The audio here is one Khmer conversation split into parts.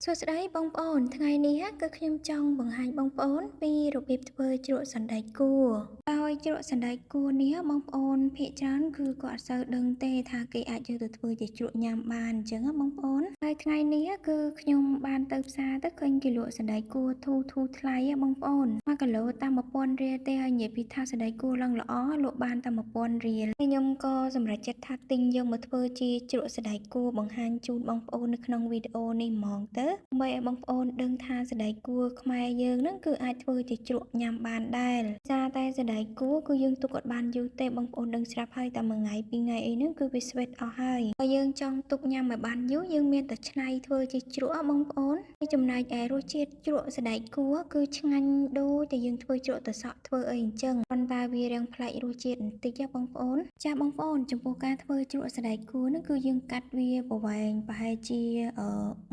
សួស្តីបងប្អូនថ្ងៃនេះគឺខ្ញុំចង់បង្ហាញបងប្អូនពីរបៀបធ្វើជ្រក់សណ្តែកគួរដោយជ្រក់សណ្តែកគួរនេះបងប្អូនភាគច្រើនគឺគាត់អត់សូវដឹងទេថាគេអាចយកទៅធ្វើជាជ្រក់ញ៉ាំបានអញ្ចឹងបងប្អូនហើយថ្ងៃនេះគឺខ្ញុំបានទៅផ្សារទៅឃើញគេលក់សណ្តែកគួរធូរធូរថ្លៃបងប្អូន1គីឡូតាម1000រៀលទេហើយនិយាយពីថាសណ្តែកគួរឡើងល្អលក់បានតាម1000រៀលខ្ញុំក៏សម្រេចចិត្តថាទិញយកមកធ្វើជាជ្រក់សណ្តែកគួរបង្ហាញជូនបងប្អូននៅក្នុងវីដេអូនេះហ្មងទៅដើម្បីឲ្យបងប្អូនដឹងថាសណ្តែកគួរខ្មែរយើងហ្នឹងគឺអាចធ្វើជាជ្រក់ញ៉ាំបានដែរសារតែសណ្តែកគួរគឺយើងទុកអត់បានយូរទេបងប្អូនដឹងស្រាប់ហើយតែមួយថ្ងៃពីរថ្ងៃអីហ្នឹងគឺវាស្វិតអស់ហើយបើយើងចង់ទុកញ៉ាំឲ្យបានយូរយើងមានតែឆ្នៃធ្វើជាជ្រក់បងប្អូនហើយចំណែកឯរសជាតិជ្រក់សណ្តែកគួរគឺឆ្ងាញ់ដូចតែយើងធ្វើជ្រក់ទឹកសក់ធ្វើអីអញ្ចឹងប៉ុន្តែវារាងប្លែករសជាតិបន្តិចណាបងប្អូនចាបងប្អូនចំពោះការធ្វើជ្រក់សណ្តែកគួរហ្នឹងគឺយើងកាត់វាប្រវែងប្រហែលជា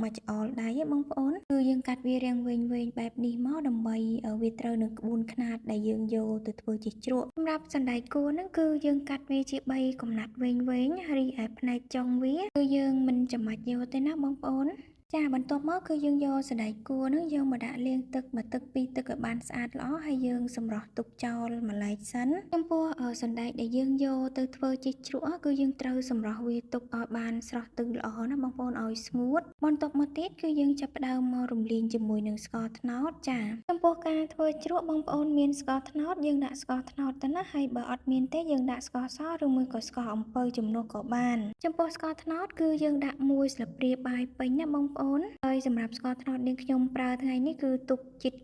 មួយច្អល់ដៃបងប្អូនគឺយើងកាត់វារាងវែងៗបែបនេះមកដើម្បីវាត្រូវនឹងក្បួនខ្នាតដែលយើងយកទៅធ្វើជាជ្រក់សម្រាប់សណ្តែកគួរហ្នឹងគឺយើងកាត់វាជា3កំណាត់វែងៗរីឯផ្នែកចុងវាគឺយើងមិនចាំបាច់យកទេណាបងប្អូនចាបន្ទាប់មកគឺយើងយកសណ្តែកគួរហ្នឹងយកមកដាក់លាងទឹកមួយទឹកពីរទឹកឲ្យបានស្អាតល្អហើយយើងសម្រស់ទុកចោលមួយឡែកសិនចំពោះសណ្តែកដែលយើងយកទៅធ្វើជាជ្រក់គឺយើងត្រូវសម្រស់វាទុកឲ្យបានស្រស់ទឹកល្អណាបងប្អូនឲ្យស្ងួតបន្ទាប់មកទៀតគឺយើងចាប់ផ្ដើមមករំលីងជាមួយនឹងស្ករត្នោតចាចំពោះការធ្វើជ្រក់បងប្អូនមានស្ករត្នោតយើងដាក់ស្ករត្នោតទៅណាហើយបើអត់មានទេយើងដាក់ស្ករសឬមួយក៏ស្ករអំពៅជំនួសក៏បានចំពោះស្ករត្នោតគឺយើងដាក់មួយស្លាបព្រាបាយពេញណាបងប្អូនហើយសម្រាប់ស្ករត្នោតនាងខ្ញុំប្រើថ្ងៃនេះគឺទុកជិត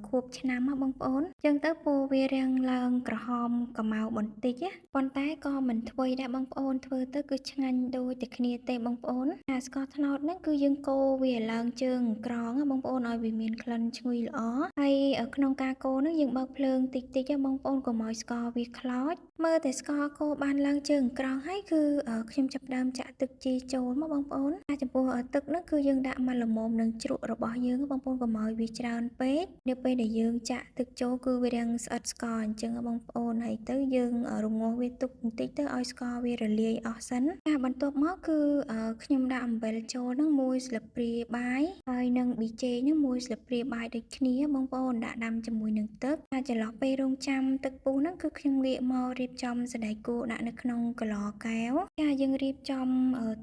ខួបឆ្នាំណាបងប្អូនចឹងទៅពណ៌វារាងឡើងក្រហមកម្ៅបន្តិចណាប៉ុន្តែក៏មិនធ្វើដែរបងប្អូនធ្វើទៅគឺឆ្ងាញ់ដូចតែគ្នាទេបងប្អូនអាស្ករត្នោតហ្នឹងគឺយើងកូរវាឡើងជើងក្រងណាបងប្អូនឲ្យវាមានក្លិនឈ្ងុយល្អហើយក្នុងការកូរហ្នឹងយើងបើកភ្លើងតិចតិចណាបងប្អូនកុំឲ្យស្ករវាខ្លោចមើលតែស្ករកូរបានឡើងជើងក្រងហើយគឺខ្ញុំចាប់ផ្ដើមចាក់ទឹកជីចូលមកបងប្អូនតែចំពោះទឹកហ្នឹងគឺយើងដាក់មកល្មមនឹងជ្រក់របស់យើងបងប្អូនកុំឲ្យវាច្រើនពេកនៅពេលដែលយើងចាក់ទឹកចូលគឺវារាងស្អិតស្ករអញ្ចឹងបងប្អូនហើយទៅយើងរងាស់វាទុកបន្តិចទៅឲ្យស្ករវារលាយអស់សិនចាបន្ទាប់មកគឺខ្ញុំដាក់អំបិលចូលនឹងមួយស្លាបព្រាបាយហើយនឹងប៊ីចេងនឹងមួយស្លាបព្រាបាយដូចគ្នាបងប្អូនដាក់ដាំជាមួយនឹងទឹកតែចន្លោះពេលរងចាំទឹកពុះហ្នឹងគឺខ្ញុំងាកមករៀបចំសណ្តែកគួរដាក់នៅក្នុងកន្លកែវចាយើងរៀបចំ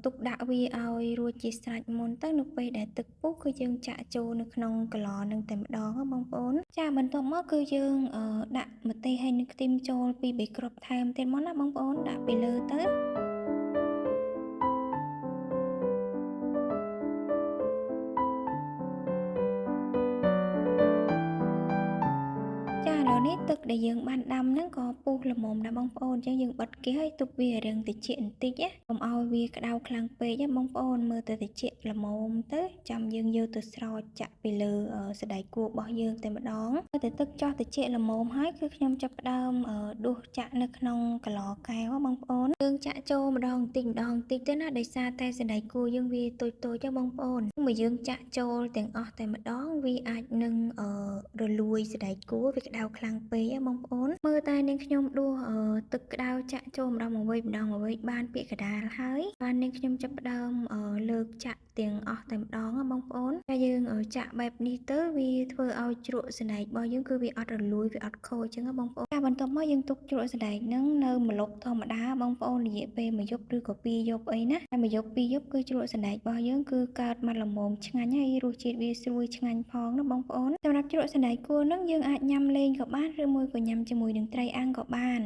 ទុកដាក់វាឲ្យរួចជាស្រេចមុនទៅនៅពេលដែលទឹកពុះគឺយើងចាក់ចូលនៅក្នុងកន្លនឹងតែម្ដងបងប្អូនចាបន្ទាប់មកគឺយើងដាក់ម្ទេសហើយនឹងខ្ទឹមចូលពី3គ្រាប់ថែមទៀតមកណាបងប្អូនដាក់ពីលើទៅនេះទឹកដែលយើងបានដាំហ្នឹងក៏ពុះល្មមដែរបងប្អូនអញ្ចឹងយើងបិទគេឲ្យទុកវារាងត្រជាក់បន្តិចណាកុំឲ្យវាក្តៅខ្លាំងពេកណាបងប្អូនមើលទៅត្រជាក់ល្មមទៅចាំយើងយកទៅស្រោចចាក់ពីលើសណ្តែកគួររបស់យើងតែម្ដងតែទឹកចោះត្រជាក់ល្មមហើយគឺខ្ញុំចាប់ផ្ដើមដួសចាក់នៅក្នុងកន្លកែវបងប្អូនយើងចាក់ចូលម្ដងបន្តិចទៅណាដោយសារតែសណ្តែកគួរយើងវាតូចៗចឹងបងប្អូនបើយើងចាក់ចូលទាំងអស់តែម្ដងវាអាចនឹងរលួយសណ្តែកគួរវាក្តៅខ្លាំងពេកបងប្អូនមើលតែនាងខ្ញុំដួសទឹកក្តៅចាក់ចូលម្ដងមកវិញម្ដងមកវិញបានពាក្យកដាលហើយបាននាងខ្ញុំចាប់ផ្ដើមលើកចាក់ទាំងអស់តែម្ដងបងប្អូនតែយើងចាក់បែបនេះទៅវាធ្វើឲ្យជ្រក់សណ្តែករបស់យើងគឺវាអត់រលួយវាអត់ខូចអញ្ចឹងបងប្អូនតែបន្ទាប់មកយើងទុកជ្រក់សណ្តែកហ្នឹងនៅម្លប់ធម្មតាបងប្អូនរយៈពេលមួយយប់ឬក៏ពីរយប់អីណាតែមួយយប់ពីរយប់គឺជ្រក់សណ្តែករបស់យើងគឺកើតមកល្មមឆ្ងាញ់ហើយរសជាតិវាស្រួយឆ្ងាញ់ផងណាបងប្អូនសម្រាប់ជ្រក់សណ្តែកគួរហ្នឹងយើងអាចញ៉ាំលេងក៏បានឬមួយក៏ញ៉ាំជាមួយនឹងត្រីអាំងក៏បាន